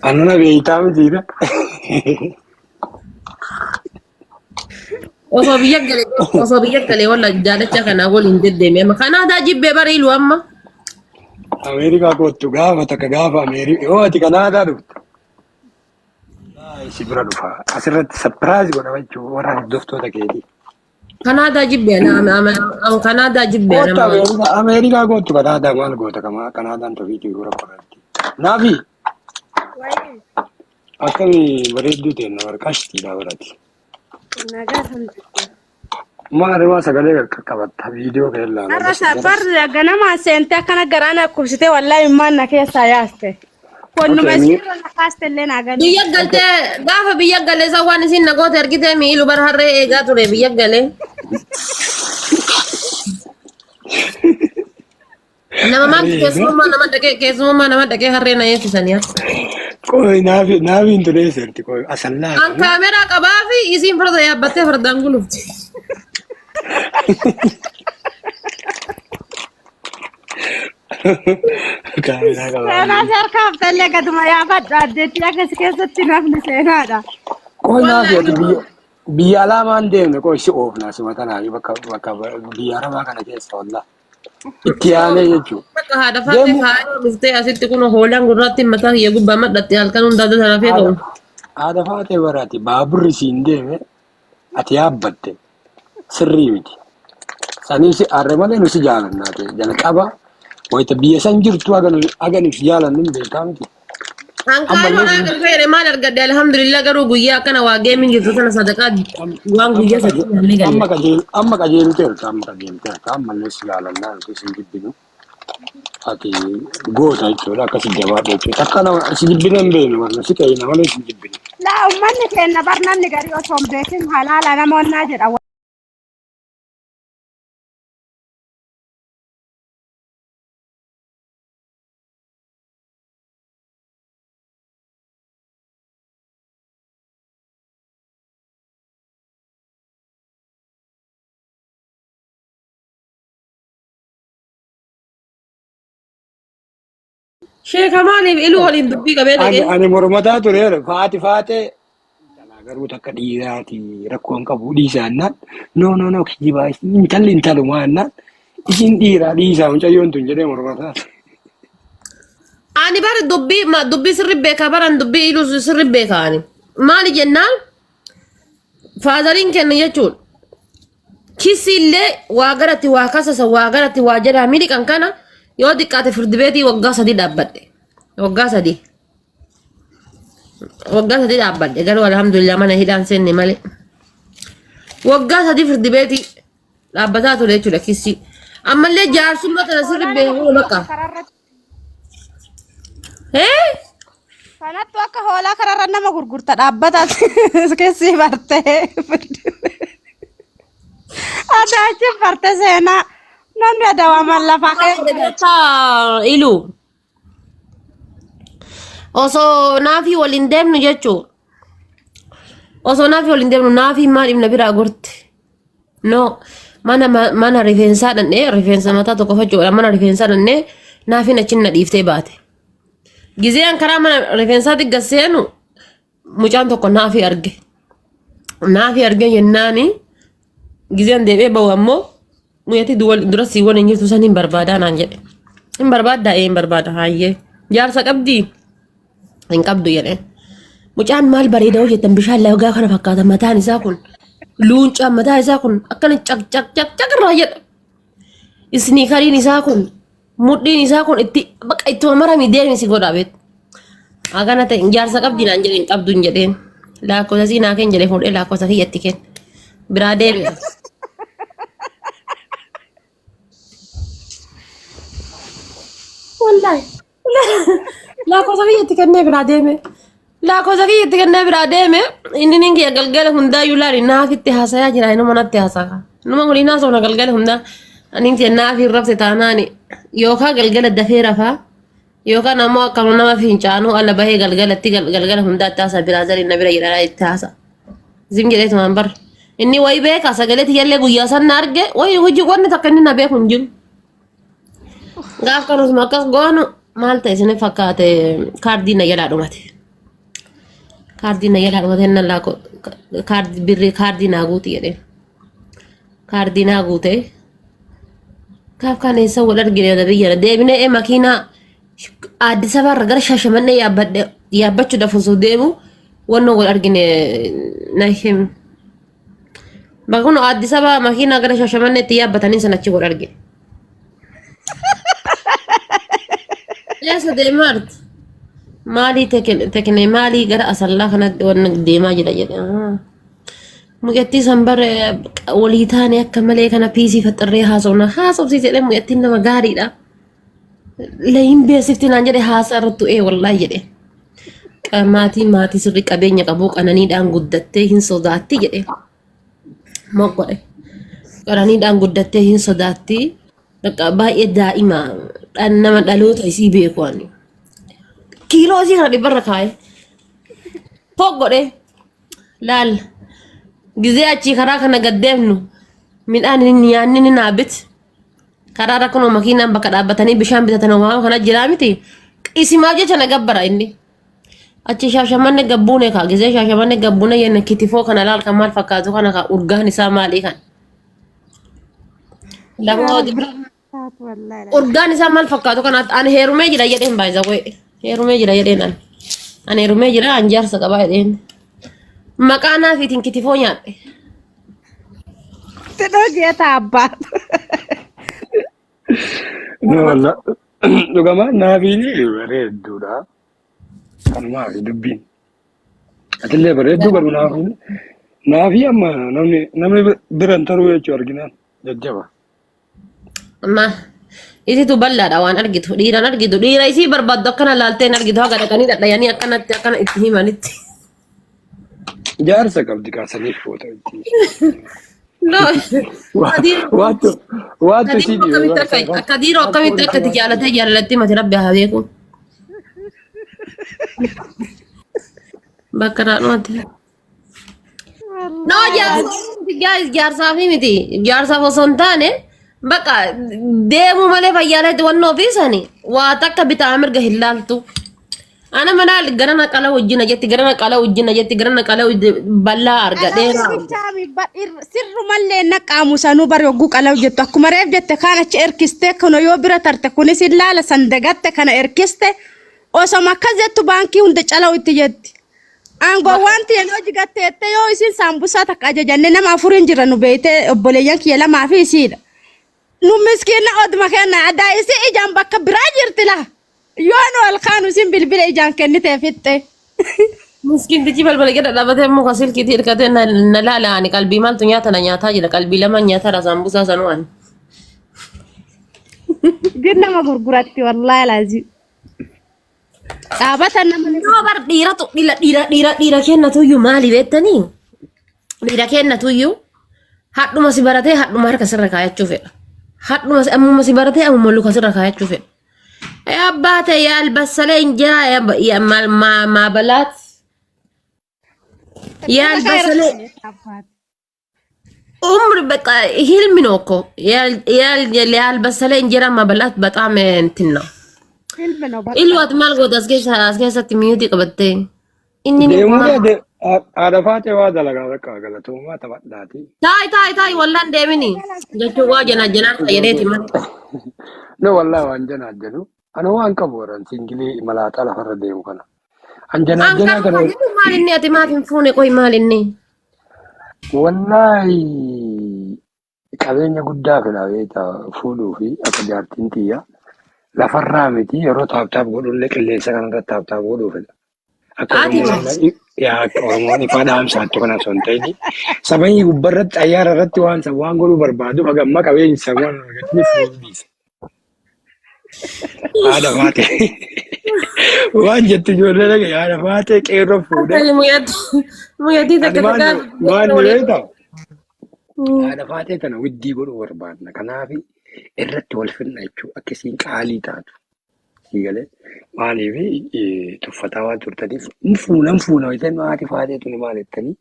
Speaker 3: Anuna beektaa mitiidha.
Speaker 1: Osoo biyya galee walla jaalacha kanaa waliin deddeeme amma kanaadaa jibbee bariilu amma.
Speaker 3: Ameerikaa kottu gaafa takka gaafa Ameerikaa yoo ati Kanaadaa dhufte. Si bira dhufa. Asirratti surprise godha jechuun warra hordoftoota keetii.
Speaker 1: Kanaadaa jibbee ana Kanaadaa jibbee
Speaker 3: Kottu
Speaker 1: ana.
Speaker 3: Ameerikaa Ameerikaa kottu Kanaadaa maal goota kama Kanaadaan tofiitii gura qorratti. Naafi akkami bareedduu ta'e warqashtiidha barati.
Speaker 2: Nagaa alhamdulillah.
Speaker 3: Maal waa sagalee qaqqabatta viidiyoo kee ilaalaa.
Speaker 2: Har'a safar ganamaan seentee akkana garaa na kubsitee wallaahi immaan na keessaa yaaste. Konnuma
Speaker 3: Okay,
Speaker 2: isiirra na kaaste illee naa galee.
Speaker 1: Biyya galtee gaafa biyya galee isa waan isin nagoota ergitee miilu bar harree eegaa ture biyya galee. Nama maaltu keessummaa nama dhaqee harree na eegsisanii.
Speaker 3: Qoy naafi naafiin tulee seerti qoy asallaa.
Speaker 1: An kaameraa qabaa fi isiin farda yaabbattee fardaan gulufti.
Speaker 3: Kaameraa qabaa.
Speaker 2: Seenaa si harka haftallee gaduma yaafadhu addeetti akkas keessatti nafni seenaadha.
Speaker 3: Qoy naafi ati biyya biyya alaa maan deemne qoy si oofna suma tanaafi bakka bakka biyya arabaa kana keessa wallaa. Itti yaanee jechuudha.
Speaker 1: Bakka haadha faatee kaayoo dhuftee asitti kun hoolaan gurraatti mataa kiyya gubbaa madhatte halkan hundaa tana fee ta'u.
Speaker 3: Haadha faatee baraati baaburri siin deeme ati yaabbatte sirrii miti. Saniif si arre malee nu si jaalannaa ta'e jalqaba wayita biyya san jirtu haga nu si jaalannu hin beekaa miti.
Speaker 1: An kaayoo naa galfeere maal argadde alhamdulillah garuu guyyaa akkana waa geemiin jirtu sana sadaqaa waan guyyaa sadii nyaannee galle.
Speaker 3: Amma qajeelteerta amma qajeelteerta ammallee si jaalannaa nuti sin jibbinu. Ati goota jechuudha akkasi jabaadhu jechuudha. Takka nama si jibbine hin beeknu barna si qeeyna malee si jibbinu.
Speaker 2: Laa uummanni keenya bar namni garii osoo hin beekin halaala namoonnaa jedha.
Speaker 1: Sheeka maaliif iluu waliin dubbii qabee
Speaker 3: Ani
Speaker 1: dhaqee?
Speaker 3: ani mormataa tureera. Faati faatee intalaa garuu takka dhiiraati rakkoo hin qabu dhiisaa jennaan. No no no kijibaa intalli intalumaa jennaan. Isin dhiiraa dhiisaa mucayyoon tun jedhee mormataa ture.
Speaker 1: Ani bara dubbii ma dubbii sirri beekaa baran dubbii iluu sirri beekaa ani. Maali jennaan faazariin kenna jechuudha. Kisi illee waa garatti waa kasasa waa garatti waa jedhaa miliqan kana yoo xiqqaate firdi beetii waggaa 3 dhaabbadhe. Waggaa 3. Waggaa 3 dhaabbadhe garuu alhamdulillah mana hidhaan seenne malee. Waggaa 3 firdi beetii dhaabbataa ture jechuudha kissii. Ammallee jaarsummaa tana sirri
Speaker 2: Hoolaa nama
Speaker 1: beeku bakka.
Speaker 2: gurgurta kararratti.
Speaker 1: Hee?
Speaker 2: Kanattu akka hoolaa kararra nama gurgurta dhaabbata keessi bartee. Adaachi barte seenaa. Namni adawaaman lafaa keessa.
Speaker 1: Beektaa ilu. Osoo naafii waliin deemnu jechuun. Osoo naafii waliin deemnu naafii maaliif na biraa gorte? No mana mana rifeensaa dhandhee rifeensa mataa tokko fachuudha mana rifeensaa dhandhee naafiin achiin na dhiiftee baate. Gizee an karaa mana rifeensaatti gad seenu mucaan tokko naafii arge. Naafii arge jennaani gizee an deebi'ee bahu ammoo mucatti dura sii waliin jirtu san hin barbaadaa naan jedhe. Hin barbaaddaa ee hin barbaada haayyee. Jaarsa qabdii? Hin qabdu jedheen. Mucaan maal bareeda hojjetan bishaan lagaa kana fakkaata mataan isaa kun luuncaan mataa isaa kun akkana caq caq caq caq irraa jedha. Isniikariin isaa kun mudhiin isaa kun itti bakka ittuma marami deemi si godha beektu. Akkana ta'e jaarsa qabdi naan jedhe hin qabdu hin jedheen. Lakkoofsa sii naa kenni jedhee fuudhee lakkoofsa kiyyatti kenne. Biraa deebi'a. Wallaahi. Lakkoofsa kiyyatti kennee biraa deeme. Lakkoofsa kiyyatti kennee biraa deeme. Inni nin kiyya galgala hundaayyuu laali naafitti haasayaa jira inuma natti haasaa. Numa waliin haasofna galgala hundaa. Ani kiyya naafi rafte taanaani yookaan galgala dafee rafaa yookaan ammoo akkama nama fincaanuu ala bahee galgalatti galgala hundaatti haasaa biraa zariin na bira jedhaa itti haasaa. Zim jedhee tumaan bar. Inni wayi beeka sagalee tiyyallee guyyaa san na arge wayi hojii wanni takka inni na beeku hin jiru. Gaaf kanusuma akkas goonu maal ta'e isin fakkaate kaardii na jalaa dhumate. Kaardii na jalaa dhumate na laako kaardii birrii kaardii naa guuti jedheen. Kaardii naa guute. Gaaf kan eessa wal argine biyya deebinee ee makiinaa Addis Ababarra gara Shaashamannee yaabbadhe yaabbachuudhaaf osoo deemu wannoo wal argine na him. Bakka kun Addis Ababa makiinaa gara Shaashamanneetti yaabbatanii sana achi wal argine. Eessa deemaa jirti? Maalii tekne maalii gara Asallaa kanatti wanna deemaa jira jedhe. Mucattii san bara walii taane akka malee kana piisii faxxarree haasofna haasofsiise jedhee mucattiin nama gaariidha. Layin beeksifti naan jedhe haasaa irrattu ee wallaahi jedhe. Maatiin maatii sirrii qabeenya qabu qananiidhaan guddattee hin sodaatti jedhe. Moggodhe. Qananiidhaan guddattee hin sodaatti. Bakka baay'ee daa'ima nama dhaloota isii beeku ani. Kiiloo isii kana dhibbarra kaa'e. Foggodhe. Laal. Gizee achii karaa kana gad deemnu midhaan inni nyaanni ni naabit. Karaa rakkanoo makiinaan bakka dhaabbatanii bishaan bitatan homaa kana jiraa miti. Isimaa jecha na gabbara inni. Achi shaashamanne gabbuune kaa gizee shaashamanne gabbuune jenne kitifoo kana laal kan maal fakkaatu kana kaa urgaan isaa maalii kan. Lafa urgaan isaa maal fakkaatu kana ani heerumee jira jedheen baay'isa qo'e. Heerumee jira jedheen ani. Ani heerumee jira an jaarsa qabaa jedheen. Maqaa naafiitiin kitifoo nyaadhe.
Speaker 2: Tidhoo abbaa.
Speaker 3: No, walla dhugama naafiin bareedduudha. Kanumaa fi dubbiin. Atillee bareedduu garuu naafiin. Naafii amma namni namni bira hin taruu jechuu arginaan jajjaba.
Speaker 1: Amma isitu bal'aadha waan argitu dhiiraan argitu dhiira isii barbaaddu akkana laaltee hin argitu haga dhaqanii dhadhayanii akkanatti akkana itti himanitti.
Speaker 3: Jaarsa qabdi kaasaniif foota itti.
Speaker 1: No.
Speaker 3: Waattu waattu isii
Speaker 1: Kadiiroo
Speaker 3: dhiibe
Speaker 1: akkamitti akka kadiiroo akkamitti akka itti jaalatee jaalalatti mati rabbi haa beeku. Bakka raadhumatti. No jaarsaaf miti guys jaarsaaf miti jaarsaaf osoo hin taane Bakka deemuu malee fayyaaleetti wannoo fi sani waa takka bitaa mirga hin laaltu. Ana mana garana qala wajjina jetti, garana qala wajjina jetti, garana qala bal'aa arga dheeraa arga.
Speaker 2: Sirrumallee naqaamu sanuu bari hogguu qalaw jettu akkuma reef jette kaan achi erkistee kana yoo bira tarte kunis hin laala san dagatte kana erkiste osoma akkas jettu baankii hunda calaw itti jetti. Aangoo wanti yeroo jigatteette yoo isin saambusaa takka ajajanne nama afuriin jira nu beeyte obboleeyyan kiyya lamaa fi isiidha. Nu miskiina oduma kenna adaa isii ijaan bakka biraa jirti laa. Yoo nu ol kaanu isin bilbila ijaan kennitee fixxe.
Speaker 1: Miskiintichi balbala gada dhaabatee muka silkiitti hirkatee na laala. Ani qalbii maaltu nyaata na nyaataa jira, qalbii lama nyaataadha saambusaa sanuu ani.
Speaker 2: Gin nama gurguratti wallaahi laazim. Dhaabata nama ni
Speaker 1: Yoo bar dhiiratu dhiira dhiira dhiira dhiira kennatuyyuu maali beektanii? Dhiira kennatuyyuu hadhuma si baratee hadhuma harka sirra kaayachuu fedha. Hadhuma si ammuma si baratee ammuma luka sirra kaayachuu fedha. Yaa abbaa ta'e yaa albassalee injeraa yaa maal maabalaat yaa albassalee ዑምር በቃ ህልም ነው እኮ ያልበሰለ እንጀራ መበላት በጣም እንትን ነው።
Speaker 2: Ilmi ነው በቃ።
Speaker 1: Ilwaat maal goota as keessa as keessatti miyuutii qabattee inni ni
Speaker 3: Deemuu haadha faatee waa dalagaa bakka galatoomaa taphadhaati.
Speaker 1: Taay taay taay wallaan deemini jechuun waa janaa janaan fayyadeeti malee.
Speaker 3: No wallaahi waan janaa jedhu ana waan qabu warran singilii malaaxaa lafarra deemu kana. An janaa janaa
Speaker 1: An
Speaker 3: kana
Speaker 1: kan maal inni ati maaf hin fuune qoy maal inni?
Speaker 3: Wallaahi qabeenya guddaa fedha beektaa fuudhuu fi akka jaartiin tiyya lafarraa miti yeroo tap tap godhullee qilleensa kanarratti tap tap godhuu fedha. Akka
Speaker 1: Ati
Speaker 3: Oromoon amma yaa akka Oromoon ifaa dhaamsaattu kana osoo hin ta'in sabanii gubbarratti xayyaara irratti waan san waan godhuu barbaadu haga amma qabeenya san waan argataniif fuudhuu dhiise. Haadha faatee waan jettu ijoollee dhagaye haadha faatee qeerroo fuudhee.
Speaker 1: Muyatii
Speaker 3: Ani
Speaker 1: takka
Speaker 3: maal
Speaker 1: takka
Speaker 3: maal beektaa? Haadha faatee tana widdii godhuu barbaadna. Kanaaf irratti wal finna jechuudha. Akka isiin qaalii taatu. Sii galee maaliif tuffataa waan turtaniif hin fuuna hin fuuna jettanii haati faatee tuni maal jettanii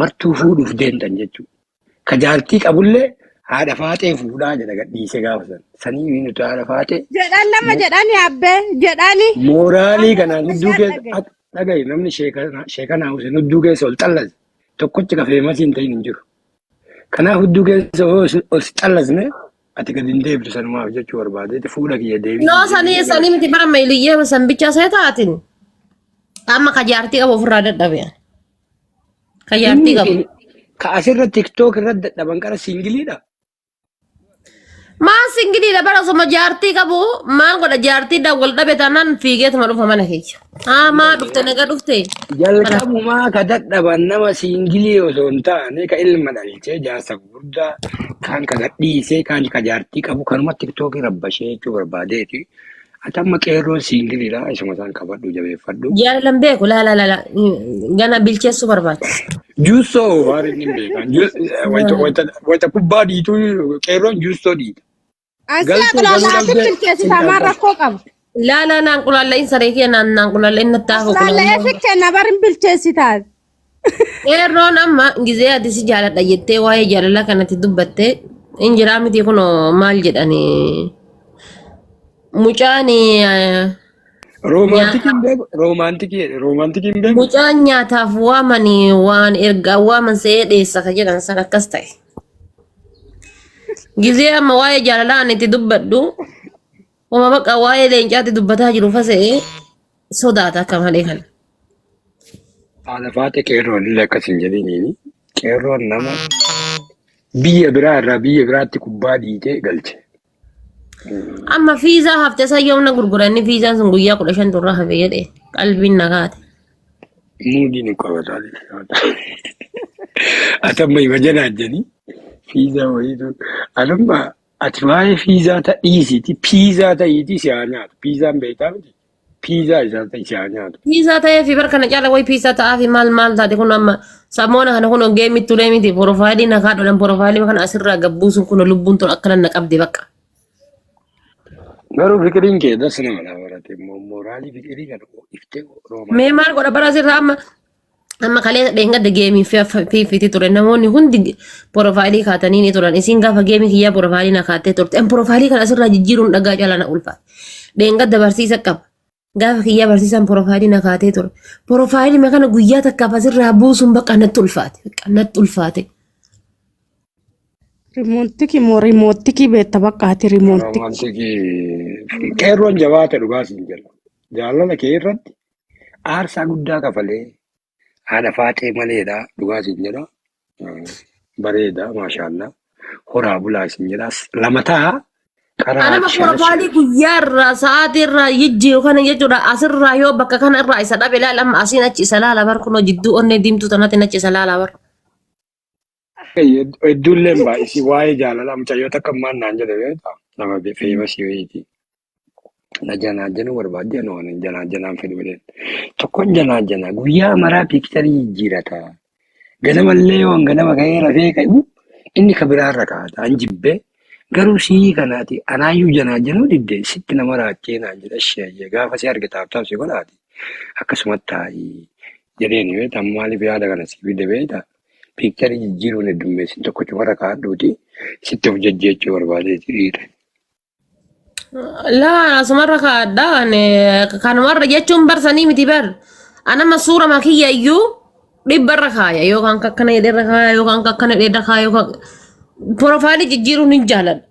Speaker 3: martuu fuudhuuf deemtan jechuudha. Ka jaartii qabullee haadha faatee fuudhaa jedha gadhiisee gaafa san. Sanii nuti haadha faatee
Speaker 2: Jedhan lama jedhani abbee jedhani.
Speaker 3: mooraalii kanaan hudduu keessa dhagahi namni sheekanaa Hussein hudduu keessa ol xallase tokkochi ka famous hin ta'in hin jiru. Kanaaf hudduu keessa ol si xallasne ati gadi hin deebitu sanumaaf jechuu barbaadeeti fuudha kiyya deebii.
Speaker 1: No sanii sanii miti bara mailiyyee san bichaa see taatin. Amma ka jaartii qabu ofirraa dadhabe. Ka jaartii qabu.
Speaker 3: Ka asirra TikTok irratti dadhaban qara singleiidha.
Speaker 1: Maal singleiidha bara osoma jaartii qabu maal godha jaartii wal dhabe taanaan fiigeetuma dhufa mana keessa. Haa maa dhufte naga dhufte.
Speaker 3: Jalqabumaa ka dadhaban nama single osoo hin taane ka ilma dhalchee jaarsa gurguddaa kaan ka gadhiisee kaan ka jaartii qabu kanuma TikTokii rabbashee jechuu barbaadeeti. Ati amma qeerroon singleiidha isuma isaan qabadhu jabeeffadhu.
Speaker 1: Jaalalan beeku laa laa laa gana bilcheessuu barbaachisa.
Speaker 3: Juussoo waan inni hin beekan. Wayita kubbaa dhiituu qeerroon juussoo dhiita.
Speaker 2: Ansi
Speaker 3: Galtee galuu
Speaker 2: qulaallaatti
Speaker 3: dhabdee
Speaker 2: bilcheessitaa maal rakkoo qaba?
Speaker 1: Laa laa naan qulaalla'in saree kiyya naan naan qulaalla'in natti hafu
Speaker 2: Qulaalla'ee
Speaker 1: qulaalla'in.
Speaker 2: fi kenna barin bilcheessitaa.
Speaker 1: Qeerroon amma gizee ati si jaaladha jettee waa'ee jaalala kanatti dubbatte injiraa miti kunoo maal jedhanii mucaan
Speaker 3: Romantic hin beeku. Romantic romantic hin beeku.
Speaker 1: Mucaan nyaataaf waamanii waan ergaa waaman se'ee dheessa ka jedhan san akkas ta'e. Gizee amma waa'ee jaalalaa ani itti dubbadhu uma bakka waa'ee leencaatti dubbataa jiru fasa'ee sodaata akka malee kana.
Speaker 3: Haadha faate qeerroon illee akkas hin jedhiniini. Qeerroon nama biyya biraa irraa biyya biraatti kubbaa dhiitee galche.
Speaker 1: Amma fiizaa hafte san yoomna gurguranni fiizaan sun guyyaa 15 turraa hafe jedhe qalbiin na kaate.
Speaker 3: Muudiin hin qabataa. Ati amma ima janaajjanii fiizaa wayiitu. Anamma ati waa'ee fiizaa dhiisiiti piizaa ta'iitii si haa nyaatu. Piizaan beektaa miti? Piizaa isaa ta'e si haa nyaatu.
Speaker 1: Piizaa ta'ee fi barka na caala wayi piizaa ta'aa fi maal maal taate kun amma samoona kana kun geemitti tulee miti profile na kaadhuudhaan profile kana asirraa gabbuusuun kun lubbuun tun akkana na qabde bakka.
Speaker 3: Garuu fiqiriin kee das nama dha barate immoo mooraalii fiqirii kana iftee roomaa.
Speaker 1: Mee maal godha bara asirraa amma Amma kalee dheengadda geemii fiifiiti ture. Namoonni hundi porofaayilii kaatanii ni turan. Isiin gaafa geemii kiyyaa porofaayilii na kaattee turte. An porofaayilii kana asirraa jijjiiruun dhagaa caalaa na ulfaate. Dheengadda barsiisa qaba. Gaafa kiyyaa barsiisaan porofaayilii na kaatee ture. Porofaayilii kana guyyaa takkaaf asirraa buusuun bakka natti ulfaate. Bakka natti ulfaate.
Speaker 2: Rimoontikii moo rimoontikii beekta bakka ati rimoontikii.
Speaker 3: Romantikii qeerroon jabaate dhugaa siin jedha. Jaalala kee irratti aarsaa guddaa kafalee haadha faaxee maleedha dhugaa siin jedha. Bareeda maashaallaa. Horaa bulaa siin jedha. Lama ta'a karaa
Speaker 1: Anama
Speaker 3: shan
Speaker 1: porofaayilii guyyaa irraa sa'aatii irraa jijjiiru kana jechuudha. Asirraa yoo bakka kana irraa isa dhabe laala amma asiin achi isa laala bar kunoo jidduu onnee diimtuu tanatti achi isa laala bar.
Speaker 3: Hedduullee hin baay'isi waa'ee jaalalaa mucayyoo takka ammaan naan jedhe beektaa nama feemasii wayiiti. Na janaa januu barbaadde anoo ani janaa janaan fedhu jedheen. Tokkoon janaa janaa guyyaa maraa piikcharii jijjiirata. Ganamallee yoo an ganama ka'ee rafee ka'u inni ka biraarra kaa'ata. An jibbee garuu sii kanaati anaayyuu janaa januu didde sitti nama raachee naan jedha ishee gaafa si arge taaptaap si godhaati. Akkasumatti taa'ii jedheeni beektaa maaliif yaada kana si fide beektaa. Piikcharii jijjiiruun heddummeessin tokko cumarra kaa'adhuuti sitti of jajjeechuu barbaadeeti dhiira.
Speaker 1: Laa asumarra kaa'adha. Ani kanumarra jechuun barsanii miti bar. Anama suura makiyya iyyuu dhibbarra kaaya yookaan akkana jedheerra kaaya yookaan akkana jedheerra kaaya yookaan porofaayilii jijjiiruun hin jaaladha.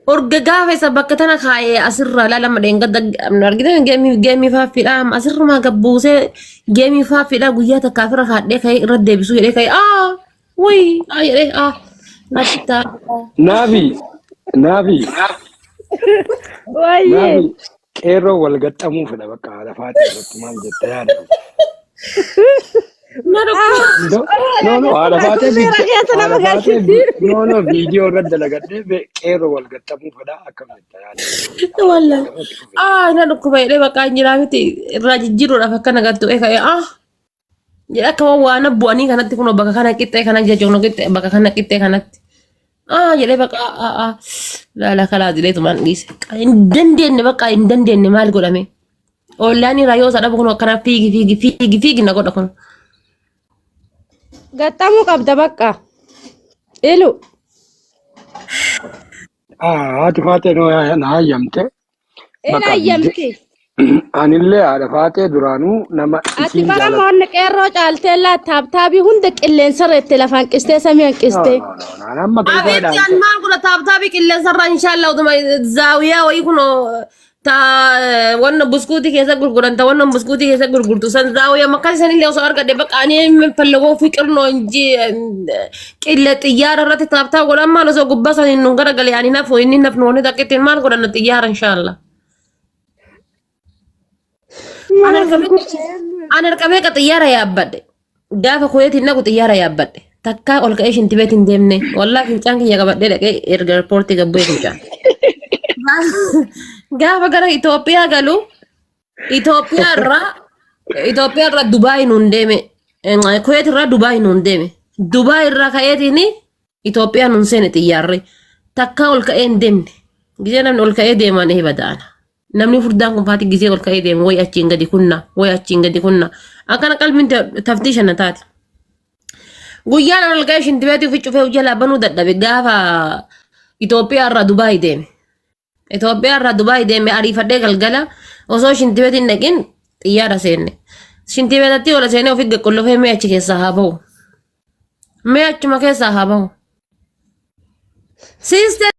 Speaker 1: Orga gaafa isa bakka tana kaayee asirraa laalama dheengadda argitan geemii geemii faaffiidha asirrumaa gabbuusee geemii faaffiidha guyyaa takka afirra kaadhee ka'ee irra deebisuu jedhee ka'ee aa wuyi aa jedhee aa natti ta'a.
Speaker 3: Naafi naafi
Speaker 2: Wayyee.
Speaker 3: naafi qeerroo wal gaxxamuu fedha bakka haadha faaxee irratti maal jetta yaada.
Speaker 1: Na dhukkuba.
Speaker 3: No no haadha faaxee
Speaker 2: Miira keessa nama
Speaker 3: haadha faaxee
Speaker 2: galchiti.
Speaker 3: no no viidiyoo irratti dalagadhee qeerroo wal gaxxamuu fedha akkam jetta yaada.
Speaker 1: Wallahi. Aa na dhukkuba jedhee bakka hin jiraa miti irraa jijjiiruudhaaf akkana gattu ka'ee aa jedhe akka waan bu'anii kanatti kunoo bakka kana qixxee kana jechuun qixxee bakka kana qixxee kanatti. Aa jedhee bakka aa aa laala kalaa jedhee tumaan dhiise. Hin dandeenye bakka hin dandeenye maal godhame. Ollaan irraa yoo isa dhabu kun akkana fiigi fiigi fiigi fiigi na godha kun.
Speaker 2: Gaxxamuu qabda bakka. Ilu.
Speaker 3: Haati faaxee na hayyamte.
Speaker 2: Ila
Speaker 3: Bakka
Speaker 2: hayyamti.
Speaker 3: Anillee haadha faaxee duraanuu nama
Speaker 2: Ati
Speaker 3: isiin
Speaker 2: bara
Speaker 3: jaalatu.
Speaker 2: moonni qeerroo caaltee laa taaptaabii hunda qilleensa irratti lafaan qistee samii
Speaker 3: No,
Speaker 2: hanqistee.
Speaker 3: no, no, no. Amma
Speaker 1: Abiibti
Speaker 3: keessaa
Speaker 1: an maal godha taaptaabii qilleensarraa inshaallah utuma zaawiyaa wayii kun ta wanna buskuutii keessa gurguran ta wanna buskuutii keessa gurgurtu san zaawiyaa makkaan sanillee osoo argadhe bakka ani fallagoo fiqirnoo inji qille xiyyaara irratti taaptaab godhan maal osoo gubbaa saniin nun garagale ani nafu inni nafnu wanni takka ittiin maal godhanna xiyyaara inshaallah. An harka meeqa xiyyaara yaabbadhe. Gaafa kuweetiin dhaqu xiyyaara yaabbadhe. Takkaa ol ka'ee shintibeet hin deemne. Wallaahi fincaan kiyya qabadhee dhaqee erga eerpoortii gabbu'ee fincaan. Gaafa gara Itoophiyaa galu Itoophiyaa irraa Itoophiyaa irraa Dubaay nuun deeme. Kuweet irraa Dubaay nuun deeme. Dubaay irraa ka'eetiin Itoophiyaa nuun seene xiyyaarri. Takkaa ol ka'ee hin deemne. Gisee namni ol ka'ee deemaan eeba da'ana. Namni furdaan kun faati gisee ol ka'ee deemu wayi achiin gadi kunna wayi achiin gadi kunna akkana qalbiin taftii shana taati. Guyyaan ol ka'ee shintibeetii ofi cufee jalaa banuu dadhabe gaafa Itoophiyaa irraa Dubaay deeme. Itoophiyaa irraa Dubaay deeme ariifadhee galgala osoo shintibeetii hin dhaqin xiyyaara seenne. Shintibeetatti ol seenee ofi qulqullufee mee achi keessaa haa bahu. Mee achuma keessaa haa bahu. Sister